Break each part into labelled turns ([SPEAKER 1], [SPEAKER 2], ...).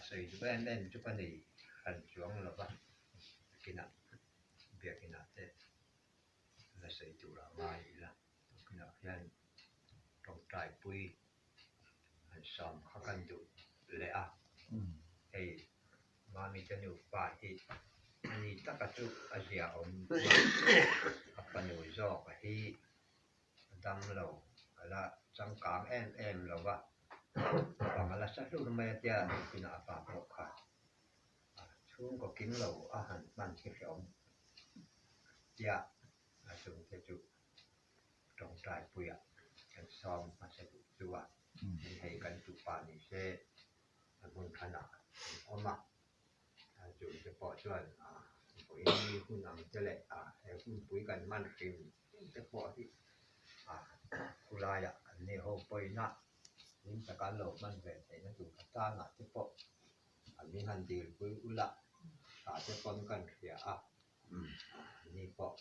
[SPEAKER 1] sawi duh em em chu ka nei hran chuang lo va, nakinah biakinah te la sawi tur a ngai ila, nakinah hian tawngtaipui han sawm kha kan duh leh a, hei Mami te nupa hi a ni taka chu a zia awm a fanu zawk a hi a dam lo a la changkang em em lo va, bang a la sa hlur mai a tia inah a pa pawh kha a chhungkaw kim lo a han hman hi hrehawm tia a chungte chu tawngtai puiah kan sawm hmasa duh chu a, hei kan tupa ni se a hmun thanah an awm a. Chungte pawh chuan vawiin hun ang te leh he hunpui kan hman hrim hrim te pawh hi khulaiah an ni ho pawhin a hlim taka an lo hman ve theihna tur atangah te pawh an min han dilpui ula tah te pawn kan hria a, ni pawh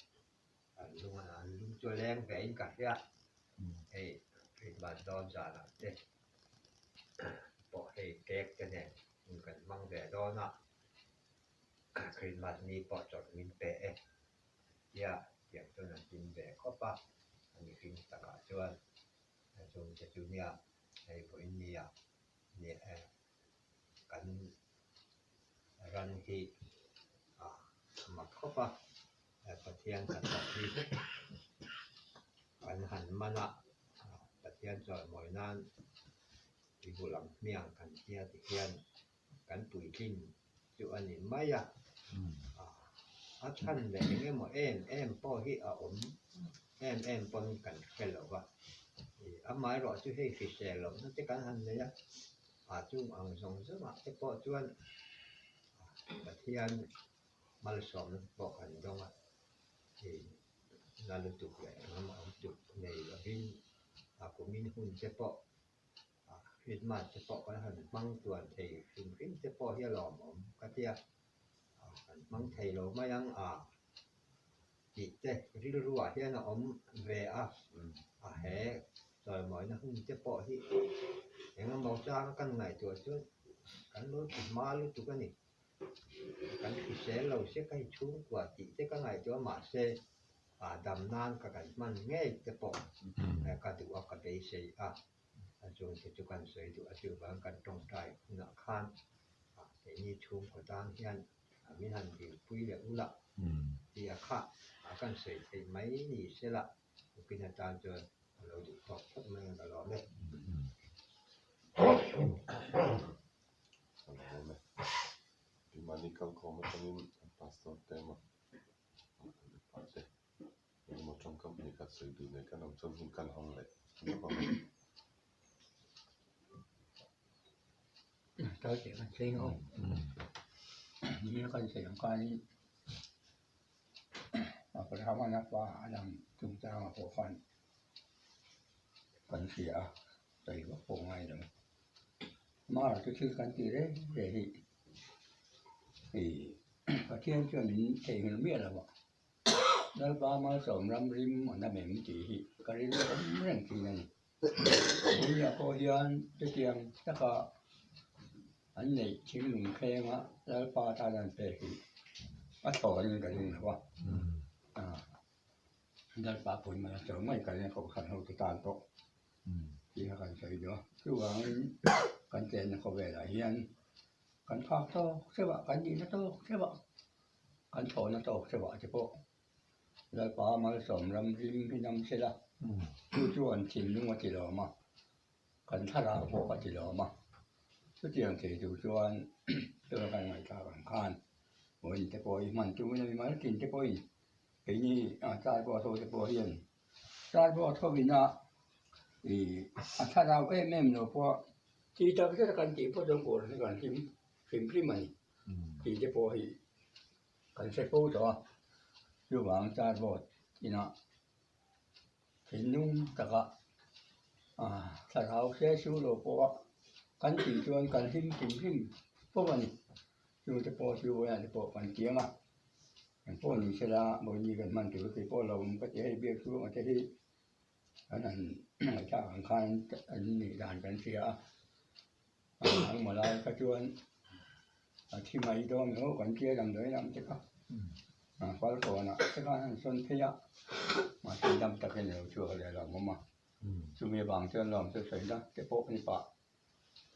[SPEAKER 1] an lung an lung chu a leng ve in ka hria hei Christmas dawn zanah te pawh hei cake te nen hun kan hmang ve dawn a, Christmas ni pawh chawlh min pe e tia tiang chuan an hlim ve khawp a, a mihring takah chuan chungte chu nia hei vawiin nia nia e kan ran hi a mak khawp a, Pathian hnathawk hi kan han man a, Pathian chawimawi nan i bul ang hmiang kan tia ti hian kan puitlin chu a ni mai a, a chhan leh eng emaw em em pawh hi a awm em em pawn kan hre lo va, amaherawh chu hei hrisel lohna te kan han nei a, a chung ang zawng zawngah te pawh chuan Pathian malsawmna te pawh kan dawng a, na lutuk leh eng emaw awm tuk nei lovin a kumin hun te pawh Christmas te pawh kan han hmang tuan thei hrim hrim te pawh hi a lawmawm ka tia, kan hmang thei lo mai ang a tih te rilruah hian a awm ve a, a he chawimawina hun te pawh hi eng emaw chang kan ngaihtuah chuan kan lo ti hma lutuk a ni. Kan hrisel lo se ka inchhungkua tih te ka ngaihtuah mahse ah dam nan ka kan hman ngei te pawh ka duh a ka beisei a, a chungte chu kan sawi duh a chuvang kan tawngtai hunah khan ah keini chhungkaw tan hian min han dilpui leh ula tih a kha ah kan sawi theih mai ni sela tukin atan chuan a lo duh tawk phawt mai ang ka lawm e.
[SPEAKER 2] A lo awm e. Keimahni kalkhawm atangin an pastor te emaw an upa te engemaw tawngkam hnih khat sawi duh nei kan awm chuan hun kan hawng leh lawk ang e.
[SPEAKER 3] Tawite kan sawi ang aw. Ni kan sawi ang khanin Abraham-a pa a lang chungchangah pawh khan kan hria a, sawi vak pawh ngai lo. Mar chu thil kan tih reng reng hi ih Pathian chuan min theihnghilh miah lo a, Lalpa malsawm ram rim an awm em tih hi ka rilru awm reng thin a ni. Tunah pawh hian chutiang taka an neih thinglung thleng a Lalpa tan an pek hi a thlawhin ka ring lo a, Lalpa pawimawh a chaw mai ka ring a kohhran hote tan pawh. Tih kha kan sawi duh a, chuvangin kan chenna khawvelah hian kan phak tawk theuh a, kan nihna tawk theuh a, kan thawhna tawk theuh ah te pawh Lalpa malsawm ram rim hi nam se la, chu chuan thinlung a ti lawm a, kan thlarau pawh a ti lawm a, chutiang thei tur chuan tuna kan ngaihthlak ang khan vawiin te pawh i hman tumin a ni mai tin te pawhin keini a tlai pawh a tho te pawh hian Tlai pawh a tho in a, ih a thlarau em em lo pawh tih tak zet a kan tih pawh chuan kawr hi kan hlim hrim hrim a ni tih te pawh hi kan hre fo tawh a, chuvang tlai pawh inah thinlung taka ah thlarau hre su lo pawh a kan tih chuan kan hlim hrim hrim fo a ni, chungte pawh chu vawiinah te pawh kan tiang a. Eng pawh ni sela Mawini kan hman tur kei pawh lo awm ka ti hei biak chu a te hi kan han ngaihthlak ang khan an nih dan kan hria a, an mawlai kha chuan A thi mai dawn lo kan tia damdawi lam te kha Falkawnah te khan an sawn phei a, mahse dam takin a lo chhuak leh lo awm a. Chumi avang chuan lawm chu sawi la te pawh ni pah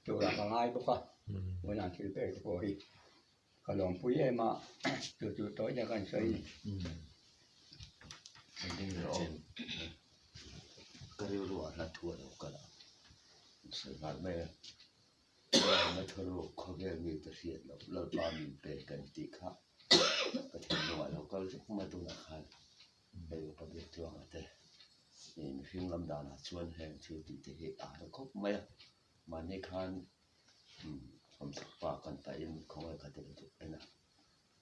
[SPEAKER 3] turah ka ngai bawk a, tunah thil pek te pawh hi ka lawmpui em a, chu chu tawi tak a insawi a ni.
[SPEAKER 4] Ka rilru ah hla thu a lo kal a, sawi nghal mai a. Lalna thuruk khawvel mite hriat loh Lalpa min pe kan tih kha ka thinlungah lo kal zuk mai tunah khan hei upa biak chuangah te ih mihring lam danah chuan heng thil tih te hi a har khawp mai a, mahni khan umm sawmsak pa kan pahin khawngaih kha te ka zuk en a,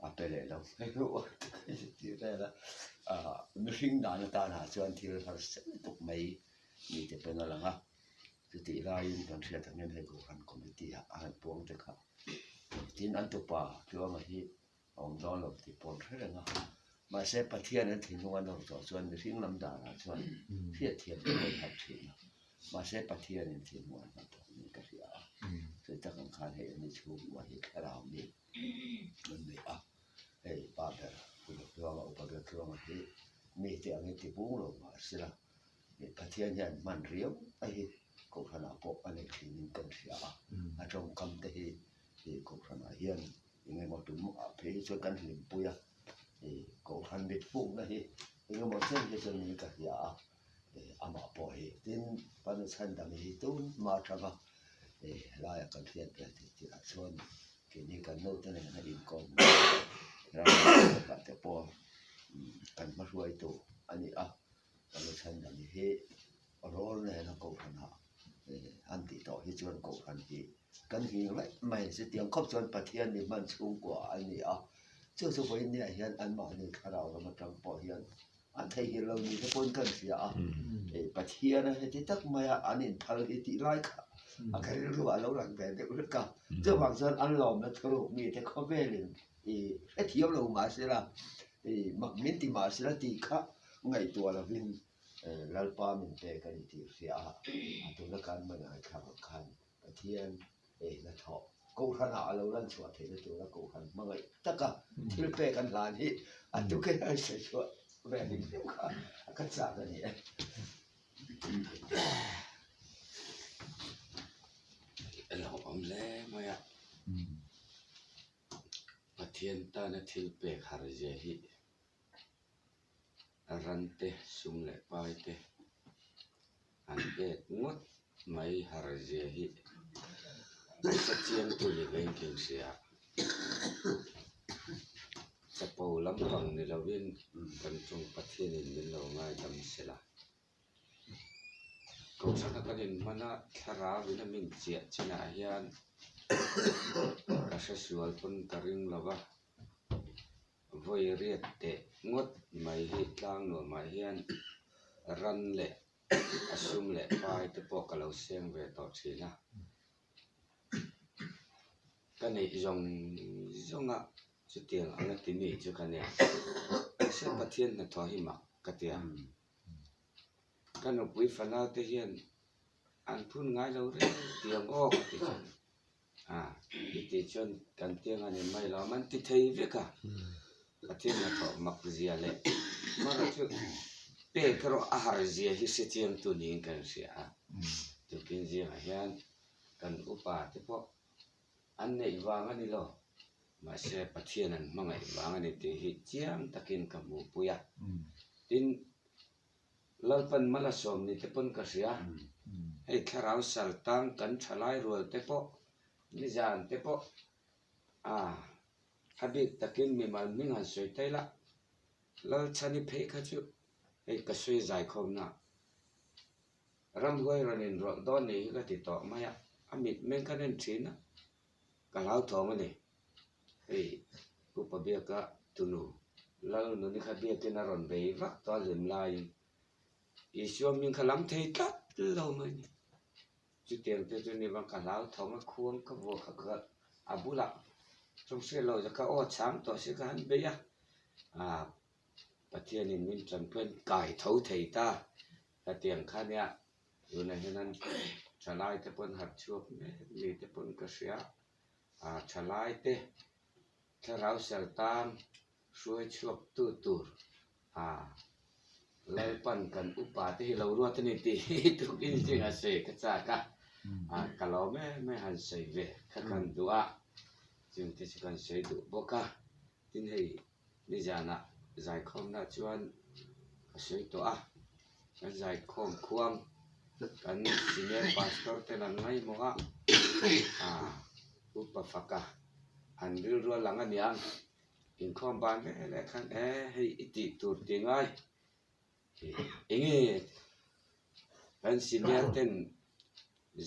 [SPEAKER 4] a pe leh lo mai reuh a tih vel a, ah mihring dan atanah chuan thil harsa lutuk mai mite pawn a lang a. Chutih laiin kan hriat angin hei Kohhran Committee ah a han puang te kha tin an tupa Tluanga hi a awm dawn lo tih pawh an hre reng a. Mahse Pathian an thinlung an awm tawh chuan mihring lam danah chuan hriatthiam te pawh an harh thin a. Mahse Pathianin thinlung an hman thawk niin ka hria a. Chutih tak ang khan hei an ni chhungkua hi thlarau mi an ni a. Hei pa ber Pu Tluanga Upa ber Tluanga hi mite angin tipung lo mahsela Pathian hian hman riau a hi Kohhranah pawh a nei thinin kan hria a, a tawngkam te hi ih Kohhranah hian eng emaw tum ah phei hi chuan kan hlimpui a, ih Kohhran mit pukna hi eng emaw chen hi chuan niin ka hria a, ih amah pawh hi tin Panu Chhandam hi tun hma atanga ih laiah kan hriat ve tih tihah chuan keini kan naute nen a inkawm ram ah te pawh kan hmahruaitu a ni a. Panu Chhandam hi rawl nena Kohhranah an tih tawh hi chuan Kohhran hi kan nghing reng mai. Chutiang khawp chuan Pathian mi hman chhungkua a ni a, chu chu vawiinniah hian anmahni thlarau lam atang pawh hian an theihnghilh lo ni te pawhin kan hria a. Pathiana heti tak maia an inphal hi tih lai kha a ka rilruah a lo lang ve deuh hlek a. Chuvang chuan an lawmna thuruk mite khawvelin i hrethiam lo mahsela i mak min ti mahsela tih kha ngaihtuah lovin Lalpa min pek a ni tih hria a, a tuna kan hman ai thlak ang khan Pathian eina thawh Kohhranah a lo lan chhuah theihna tura Kohhran hmangaih taka thil pek an hlan hi a tukin a sawi chhuah ve hlim hlim kha a ka chak a ni e.
[SPEAKER 5] A lo awm hle mai a. Pathian tana thil pek har zia hi ran te, sum leh pai te an pek ngawt mai har zia hi hre chiang tu ni vein ka inhria. Chapo lampang ni lovin kan chung Pathianin min lo ngaidam sela. Kohhrana kan inhman a, thlarau in a min chiah chinah hian ka hre sual pawn ka ring lo va, vawi riat teh ngawt mai hi tlang nuamah hian ran leh a sum leh pai te pawh ka lo seng ve tawh thin a. Ka neih zawng zawng a, chutiang anga ti mi chu ka nia. Mahse Pathian hnathawh hi mak ka ti a. Ka nupui fanau te hian an phun ngai lo reng tiang aw ka ti chuan a i tih chuan kan tiang a ni mai lo an ti thei vek a Pathian hnathawh mak zia leh mara chu pek erawh a har zia hi hre chiang tu niin kan hria a tukin zingah hian kan upa te pawh an neih vang a ni lo mahse Pathian an hmangaih vang a ni tih hi chiang takin ka hmuhpui a tin Lalpan Malasawm ni te pawn ka hria hei thlarau sal tang kan thalai rual te pawh nizan te pawh a a bik takin mimal hming han sawi ta ila Lalchhani phei kha chu hei ka sawi zaikhawmna Ramhuai rawn inrawlh dawn ni hi ka ti tawh mai a, a mitmeng khan en thin a, ka hlauthawng a ni. Hei Upa Biaka tunu Lal nuni kha biakin a rawn bei vak tawh a hlim laiin Isua hming kha lam thei tlat lo mai ni. Chutiang te chu ni vang ka hlauthawng a, khuang ka vuah kha ka a bulah chawngchhiat lo zaka aw chhang tawh si ka han bei a, ah Pathianin min tanpuiin kai tho thei ta. Hetiang kha nia tunah hian an thalai te pawn harh chhuak mek mi te pawn ka hria. Thalai te thlarau sal tan hruai chhuak tu tur Lalpan kan upa te hi lo ruat a ni tih hi tukin zingah sawi ka chak a, ka lawm em em han sawi ve kha kan duh a, chungte chu kan sawi duh bawk a, tin hei nizanah zaikhawmna chuan ka sawi tawh a, kan zaikhawm khuang kan senior pastor ten an ngaihmawh a, upa faka an rilru a lang a niang. Inkhawm ban ve leh khan e hei i tih tur ti ngai enge kan senior ten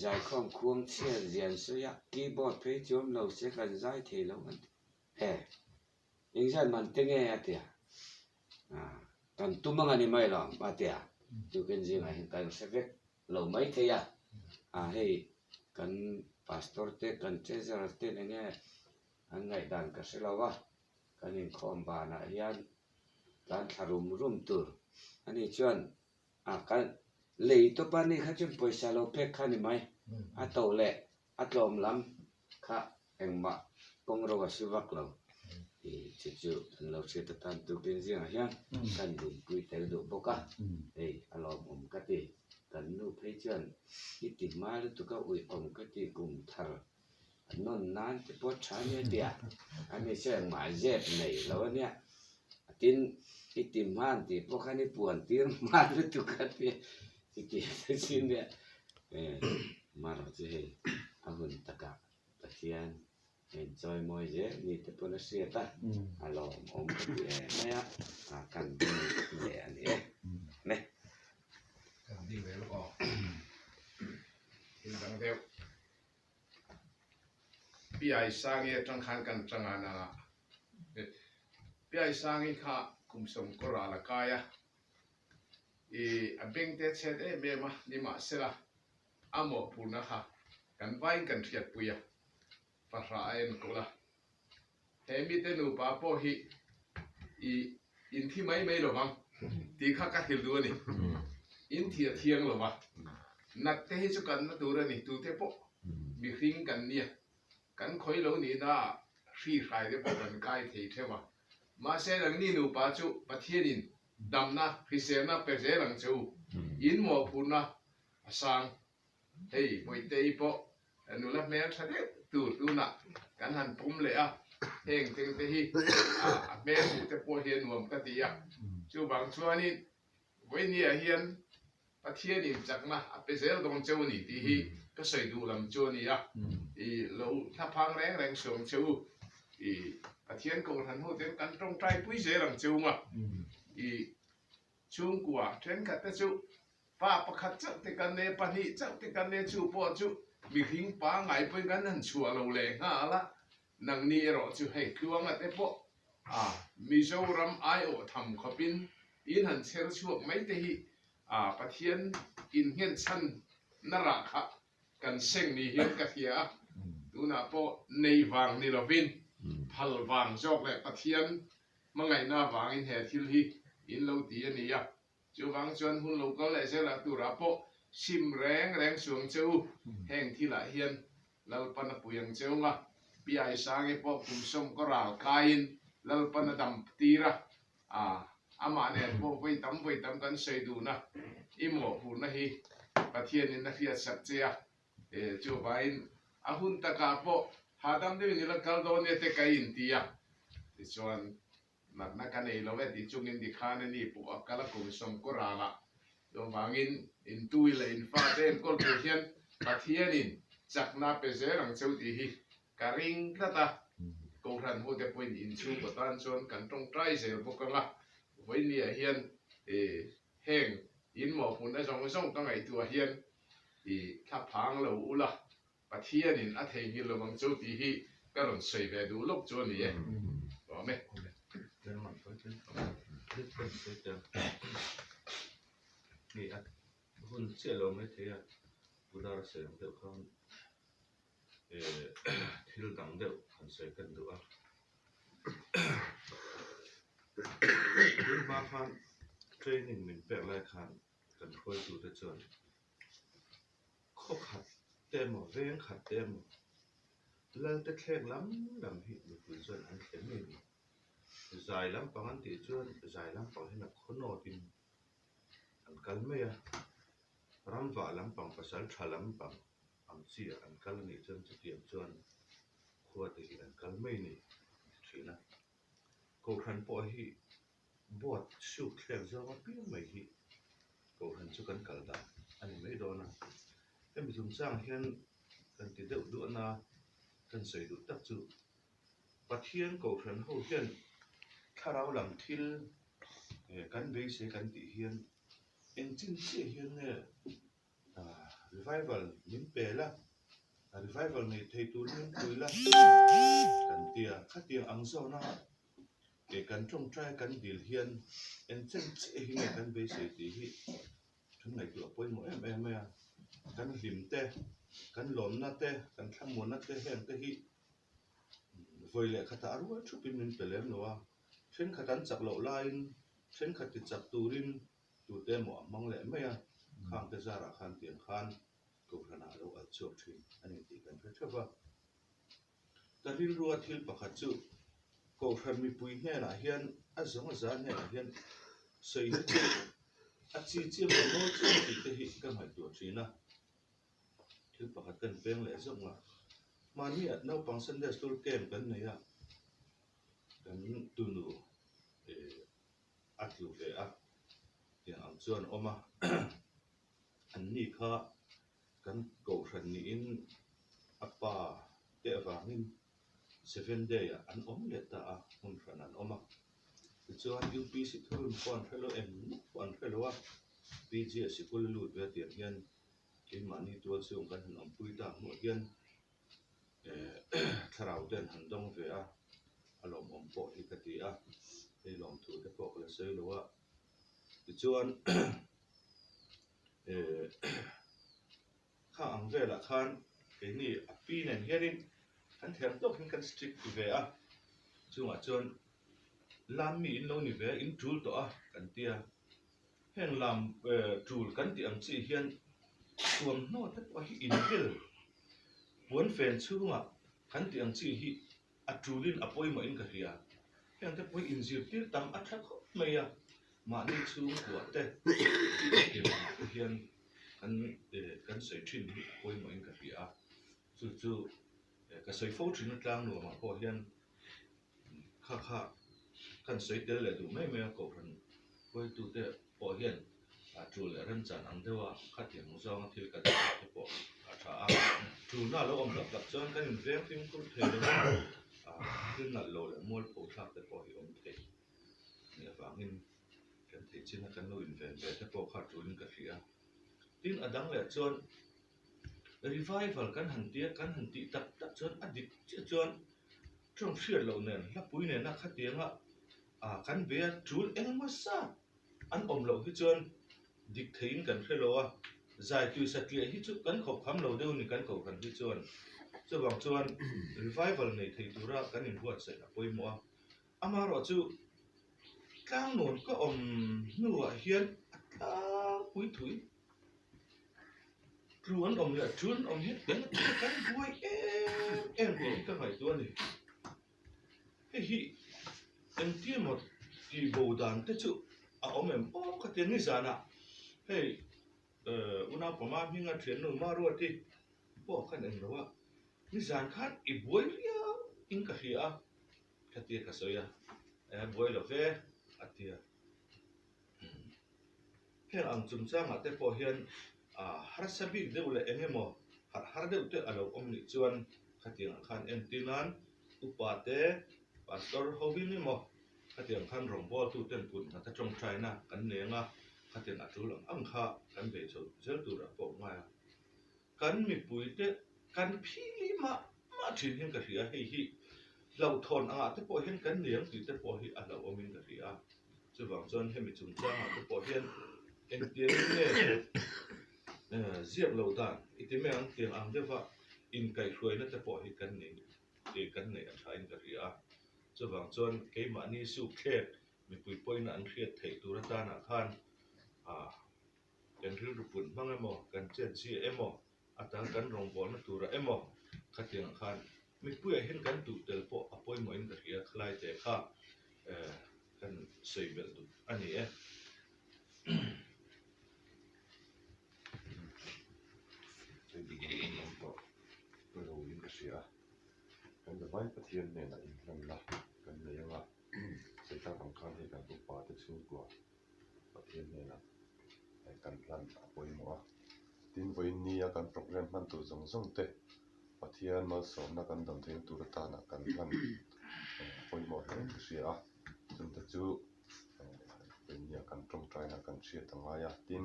[SPEAKER 5] zaikhawm khuang chhiat zia an sawi a keyboard phei chu awm lo se kan zai thei lo an ti e engzat man te nge a tia kan tum ang a ni mai lo a tia tukin zingah hian kan hre vek lo mai thei a hei kan pastor te kan treasurer ten enge An ngaihdan ka hre lo a, kan inkhawm banah hian tlan thla rum rum tur a ni chuan a kan lei tawp a ni kha chuan pawisa lo pek kha a ni mai, a to leh a tlawm lam kha engmah kawng ro a su vak lo tih chu chu kan lo hriat atan tukin zingah hian kan dinpui tel duh bawk a, hei a lawmawm ka ti, kan nu phei chuan i ti hma lutuk a uiawm ka ti kum thar A nawn nan te pawh tha nia tia a ni chu engmah zep nei lo a nia. Tin, i ti hman tih pawh khan i puan tir hman lutuk a tia chuti te chu nia. Marawh chu hei a hun takah Pathian hei chawi mawi zel ni te pawn a hriat a, a lawmawm ka ti em mai a, kan ding leh a ni e. Amen.
[SPEAKER 6] Kan ding ve lawk aw. Thil dang deuh. Piai Sangi atang khan kan tang a nang a. Piai Sangi kha kum sawmkaw ral a kai a. I a beng te chhet em em a, nimahsela a mawhphurhna kha kan vaiin kan hriatpui a, fahrah a enkawl a. He mite nupa pawh hi i inthi mai mai lovang tih kha ka hrilh duh a ni. Inthi a thiang lo va, nat te hi chu kan na tur a ni, tute pawh mihring kan nia, kan khawi lo nihna ah hri hrai te pawh kan kai thei theuh a. Mahse nangni nupa chu Pathianin damna, hriselna pe zel ang che u, in mawhphurhna a sang. Hei Bawihte-i pawh nula hmel tha deuh tur tunah kan han pum leh a, heng teng te hi a hmel hmuh te pawh hi a nuam ka ti a. Chuvang chuanin Vawinia hian Pathianin chakna a pe zel dawn cheu a ni tih hi ka sawi duh lam chu a ni a. I lo thlaphang reng reng suang che u. I Pathian Kohhran ho ten kan tawngtai pui zel ang cheu nga. I chhungkua thenkhat te chu Pa pakhat chauh te kan e, pahnih chauh te kan e, chu pawh chu mihring pangngai pawhin kan han chhuah lo leh nghal a, nangni erawh chu hei tluanga te pawh a Mizoram aiawh tham khawpin in han chher chhuak mai te hi a Pathian innghenchhan na rah kha kan seng ni hian ka hria a, tunah pawh nei vang ni lovin phal vang zawk leh Pathian hmangaihna vangin he thil hi in lo ti a ni a. Chuvang chuan hun lo kal leh zel ah turah pawh sim reng reng suang che u. Heng thilah hian Lalpan a pui ang che unga, Pi Aisangi pawh kum sawm kaw ral kaiin Lalpan a dam tir a, amah nen pawh vawi tam vawi tam kan sawi dun a, i mawhphurhna hi Pathianin a hriatsak che a, chuvangin a hun takah pawh hahdam deuhin i la kal dawn nia te ka inti a, tichuan Natna ka nei lo e tih chungin tikhan a ni pawh a kal a kum sawmkaw ralah chuvangin intui leh infate enkawl tur hian Pathianin chakna a pe zel ang cheu tih hi ka ring tlat a, Kohhran hute pawhin inchhungkaw tan chuan kan tawngtai zel bawk ang a, vawinia hian heng in mawhhmunna zawng zawng ka ngaihtuah hian i thlaphang lo ula Pathianin a theihnghilh lo ang chu tih hi ka rawn sawi ve duh lawk chu a ni e. Awm e.
[SPEAKER 2] Hun chiah lo mai thei a, Pudar sawi ang deuh khan thil dang deuh han sawi kan duh a. Tun hma khan training min pek lai khan kan hruaitute chuan Khaw khat te emaw, veng khat te emaw,
[SPEAKER 7] Lalte thlek lam lam hi mipui chuan an thle ngei ni. Zai lampang an tih chuan zai lampang hian a khaw nawtin an kal mai a, ramvah lampang pasal tha lampang ang chi ah an kal a nih chuan chutiang chuan khua te hi an kal mai ni an ti thin a. Kohhran pawh hi boat suk thlek zawng apiang mai hi kohhran chu kan kal dan a ni mai dawn a. Hemi chungchang hian kan ti deuh duahna kan sawi duh tak chu Pathian kohhran ho hian thlarau lam thil kan beisei kan tih hian eng chin chiah hian nge revival min pe la, revival nei thei turin min pui la kan ti a, khatiang ang zawna kei kan tawngtai kan dil hian eng chen chiah hi nge kan beisei tih hi kan ngaihtuah pawimawh em em mai a, kan hlim te, kan lawmna te, kan thlamuanna te heng te hi vawi leh khatah a rual thupin min pe lem lo a, thenkhat an chak loh laiin thenkhat ti chak turin Tute emaw a hmang leh mai a, khangte zarah khan tiang khan Kohhranah a lo al chhuak thin a ni tih kan hre theuh va. Ka rilrua thil pakhat chu Kohhran mipui hnenah hian a zawng a za hnenah hian sawi hi chu a chi chiang lo maw chiang tih te hi ka ngaihtuah thin a. Thil pakhat kan peng leh zawk ngah. Mahni ah naupang Sunday School camp kan nei a, kan tunu a tlu ve a, tiang ang chuan a awm a, an ni kha kan kohhran niin a pa te avangin seven day ah an awm leh ta a, hmun hran an awm a, tichuan UPC thurun pawh an hre lo engmah pawh an hre lo a, PG ah sikul a lut ve a tiang hian keimahni tual chhung kan han awmpui ta hmuh hian thlarau te an han dawng ve a, a lawmawm pawh hi ka ti a, hei lawmthu te pawh ka la sawi lo a, tichuan kha ang velah khan keini a pi nen hianin kan thiam tawk hian kan strict ve a, chungah chuan lam mi in lo ni ve a, in tul tawh a kan ti a, heng lam tul kan tih ang chi hian thuamhnaw te pawh hi inbel puan fen chhungah kan tih ang chi hi a tulin a pawimawhin ka hria. Heng te pawh hi inzirtir tam a tha khawp mai a, mahni chhungkua te hetiang te hian kan kan sawi thin hi a pawimawhin ka hria a, chu chu ka sawi fo thin a tlang nuamah pawh hian kha kha kan sawi tel leh duh mai mai a, kohhran hruaitute pawh hian a tul leh remchan ang deuh a, khatiang zawnga thil kan tih te pawh a tha a, tulna a lo awm tak tak chuan kan inveng fimkhur thei lo a, thil nalh lo leh mualpho thlak te pawh hi awm thei nih avangin kan theih chin a kan lo inven ve te pawh kha tulin ka hria. Tin a dang leh chuan revival kan han tia kan han tih tak tak chuan a dik chiah chuan tawng hriat loh nen hlapui nena khatianga kan be a tul engemaw zat An awm loh hi chuan dik theiin kan hre lo a, zai tui satliah hi chu kan khawp kham lo deuh ni kan kohhran hi chuan. Chuvang chuan revival nei thei tura kan inbuatsaih a pawimawh a, amaherawh chu tlangnawn ka awm hnuah hian a tlangpui thui tlu an awm leh tul an awm hian kan buai em em tih hi ka ngaihtuah a ni. Hei hi engtin emaw tih bo dan te chu a awm em aw ka ti a nizanah hei unaupa hminga thiannu Maruati pawh khan eng lo a nizan khan i buai riau in ka hria a ka tia ka sawi a e buai lo ve a ti a heng ang chungchangah te pawh hian harsa bik deuh leh eng emaw harh har deuh te a lo awm nih chuan khatiangah khan entir nan upa te pastor hovin emaw khatiang khan rawngbawltu ten kut hna te tawngtaina kan nei anga khatiang a tul ang ang kha kan bei chho zel turah pawh ngai a kan mipui te kan phili mah mah thin hian ka hria hei hi hlauhthawn angah te pawh hian kan nei ang tih te pawh hi a hlauhawmin ka hria a. Chuvang chuan hemi chungchangah te pawh hian engtiangin nge ziak lo dan i ti mai ang tiang ang deuha inkaihhruaina te pawh hi kan nei tih kan neih a thain ka hria a. Chuvang chuan keimahni sukthlek mipui pawhin an hriat theih tur atanah khan kan rilru put hmang emaw kan chet zia emaw atan kan rawngbawlna turah emaw khatiangah khan. Mipuiah hian kan duh tel pawh a pawimawhin ka hria, khalai te kha kan sawi belh duh a ni e.
[SPEAKER 2] Sawi duh ang kan awm tawh ro in ka hria a, kan zavai Pathian hnenah inhlanna kan nei anga sawi tak ang khan hei kan upa te chhungkua Pathian hnenah kan hlan a pawimawh a, tin vawiin nia kan program hman tur zawng zawng te Pathian malsawmna kan dam theihna tur atana kan hlan a pawimawh hle in ka hria a, chungte chu vawiin nia kan tawngtaina kan hriat a ngai a, tin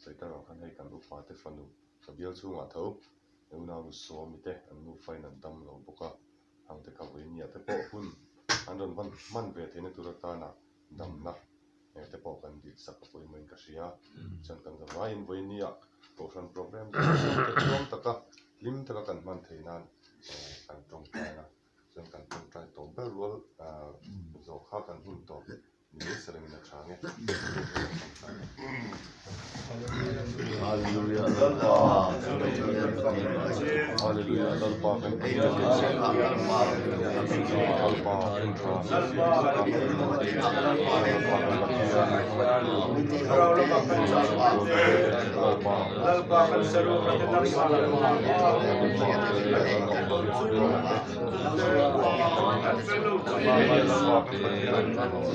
[SPEAKER 2] sawi tak ang khan hei kan upa te fanu ka bial chhungah tho unau sawmi te an nufa in an dam lo bawk a, hang te kha vawiin nia te pawh hun an rawn hman ve theihna tur atana damna eng te pawh kan dil sak a pawimawhin ka hria. Chuan kan zavaiin vawinia Kohhran program te tluang taka hlim taka kan hman theih nan kan tawngtai a, chuan kan tawngtai tawp ber rual zawh kha kan hun tawp ni mai sarengin a tha nge. Hallelujah Lalpa Hallelujah Lalpa kan Pathian Lalpa kan tha Lalpa kan Pathian Lalpa
[SPEAKER 6] Lalpa kan
[SPEAKER 2] Lalpa kan Pathian.